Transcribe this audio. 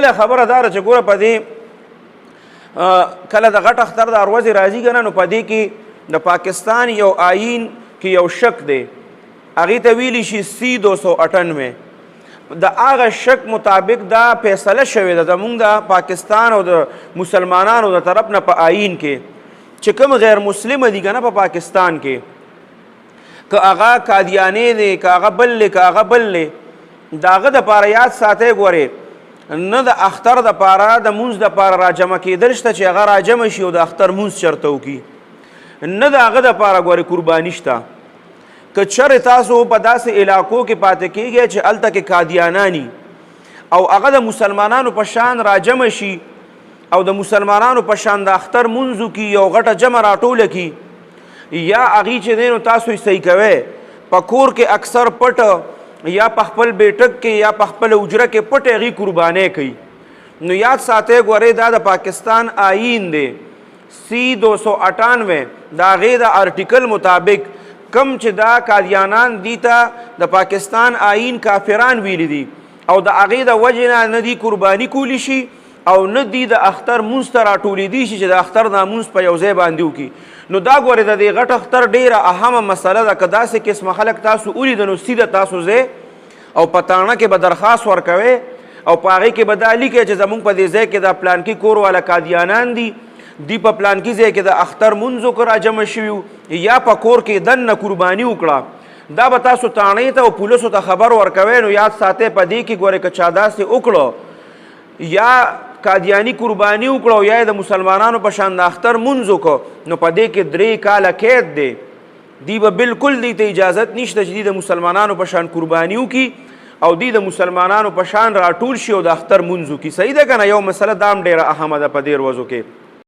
بل خبره دار چې ګوره په دې کله د غټ اختر د اروزې راځي کنه، نو په دې کې د پاکستان یو آئین کې یو شک دی، هغې ته ویلی شي سی 298. د هغه شک مطابق دا فیصله شوې ده زمونږ د پاکستان او د مسلمانانو د طرف نه په آئین کې چې کوم غیر مسلم دي کنه په پاکستان کې، که هغه قادیانی دی، که هغه بل دی، که هغه بل دی، د هغه دپاره یاد ساتئ ګورې، نه د اختر دپاره د مونځ دپاره راجمع کېدل شته چې هغه راجمع شي او د اختر مونځ چېرته وکړي، نه د هغه دپاره ګورې قرباني شته. که چېرې تاسو په داسې علاقو کې پاتې کېږئ چې هلته کې قادیانانی او هغه د مسلمانانو په شان راجمع شي او د مسلمانانو په شان د اختر مونځ وکړي، یو غټه جمع راټوله کړي، یا هغوی چې دی نو تاسو یې صحیح کوئ په کور کې اکثر پټ یا په خپل بیټک کې یا په خپل حجره کې پټ هغوی قربانۍ کوي. نو یاد ساتئ ګورئ، دا د پاکستان آئین دی سی 298، د هغې د آرټیکل مطابق کم چې دا قادیانان دي ته د پاکستان آئین کافران ویلي دي او د هغې د وجې نه نه دي قرباني کولی شي او نه دی د اختر مونځ ته راټولېدی شي چې د اختر دا مونځ په یو ځای باندې وکړي. نو دا ګورې د دې غټ اختر ډېره اهمه مسله ده. که داسې قسمه خلک تاسو ولیده نو سیده تاسو ځئ او په تاڼه کې به درخواست ورکوئ او په هغې کې به دا لیکئ چې زمونږ په دې ځای کې دا پلانکي کور والا قادیانان دي، دی په پلانکي ځای کې د اختر مونځ وکړه راجمع شوي یا په کور کې دننه قرباني وکړه. دا به تاسو تاڼې ته او پولیسو ته خبر ورکوئ. نو یاد ساتئ په دې کې ګورې که چا داسې وکړو یا قادیانی قرباني وکړه او یا د مسلمانانو په شان د اختر مونځ وکړو، نو په دې کې 3 کاله قید دی. دی به بالکل دی ته اجازت نشته چې دی د مسلمانانو په شان قرباني وکړي او دی د مسلمانانو په شان راټول شي او د اختر مونځ وکړي. صحیح ده که نه؟ یو مسله دا هم ډېره اهمه ده په دې ورځو کې.